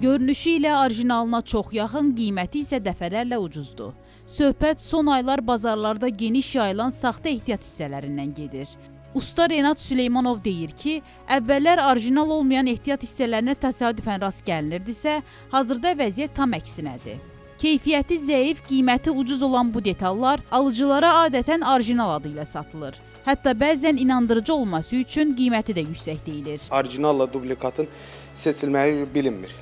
Görünüşü ilə orijinalına çox yaxın, qiyməti isə dəfələrlə ucuzdur. Söhbət son aylar bazarlarda geniş yayılan saxta ehtiyat hissələrindən gedir. Usta Renat Süleymanov deyir ki, əvvəllər orijinal olmayan ehtiyat hissələrinə təsadüfən rast gəlinirdisə, hazırda vəziyyət tam əksinədir. Keyfiyyəti zəif, qiyməti ucuz olan bu detallar alıcılara adətən orijinal adı ilə satılır. Hətta bəzən inandırıcı olması üçün qiyməti də yüksək deyilir. Orijinalla dublikatın seçilməyi bilinmir.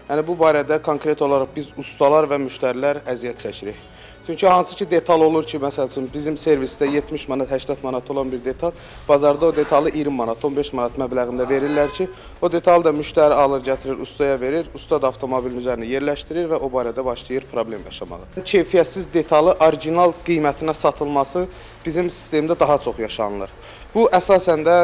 Yəni bu barədə konkret olaraq biz ustalar və müştərilər əziyyət çəkirik. Çünki hansı ki detal olur ki, məsəl üçün bizim servisdə 70 manat, 80 manat olan bir detal, bazarda o detalı 20 manat, 15 manat məbləğində verirlər ki, o detalı da müştəri alır, gətirir, ustaya verir, usta da avtomobilin üzərinə yerləşdirir və o barədə başlayır problem yaşamağa. Keyfiyyətsiz detalı orijinal qiymətinə satılması bizim sistemdə daha çox yaşanılır. Bu əsasən də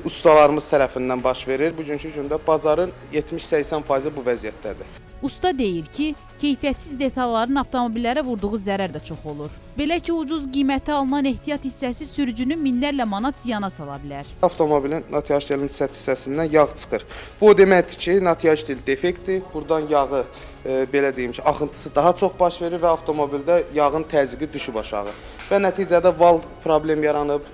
ustalarımız tərəfindən baş verir. Bugünkü gündə bazarın 70-80% bu vəziyyətdədir. Usta deyir ki, keyfiyyətsiz detalların avtomobillərə vurduğu zərər də çox olur. Belə ki, ucuz qiymətə alınan ehtiyat hissəsi sürücünü minlərlə manat ziyana sala bilər. Avtomobilin natyaşdelin səth hissəsindən yağ çıxır. Bu o deməkdir ki, natyaşdel defektdir. Buradan yağı, belə deyim ki, axıntısı daha çox baş verir və avtomobildə yağın təzyiqi düşüb aşağı. Və nəticədə val problem yaranıb,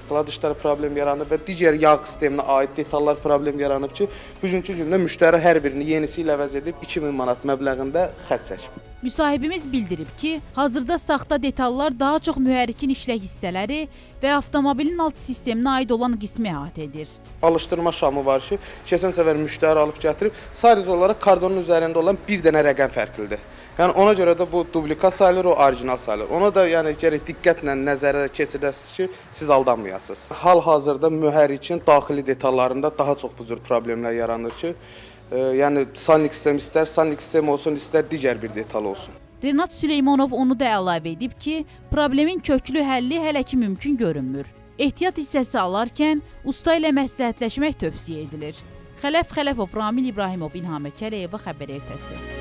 kladişlər problem yaranıb və digər yağ sisteminə aid detallar problem yaranıb ki, bugünkü gündə müştəri hər birini yenisi ilə əvəz edib 2000 manat məbləğində xərc çəkib. Müsahibimiz bildirib ki, hazırda saxta detallar daha çox mühərrikin işlək hissələri və avtomobilin alt sisteminə aid olan qismi əhatə edir. Alışdırma şamı var ki, keçən səfər müştəri alıb gətirib, sadəcə olaraq kardonun üzərində olan bir dənə rəqəm fərqlidir. Yəni ona görə də bu dublikat sayılır, o orijinal sayılır. Ona da yəni gərək diqqətlə nəzərə keçirəsiniz ki, siz aldanmayasınız. Hal-hazırda mühərrikin daxili detallarında daha çox bu cür problemlər yaranır ki, yəni salnik sistemi istər, salnik sistemi olsun, istər digər bir detal olsun. Renat Süleymanov onu da əlavə edib ki, problemin köklü həlli hələ ki mümkün görünmür. Ehtiyat hissəsi alarkən usta ilə məsləhətləşmək tövsiyə edilir. Xələf Xələfov, Ramil İbrahimov, İlham Əkələyeva, Xəbər Ertəsi.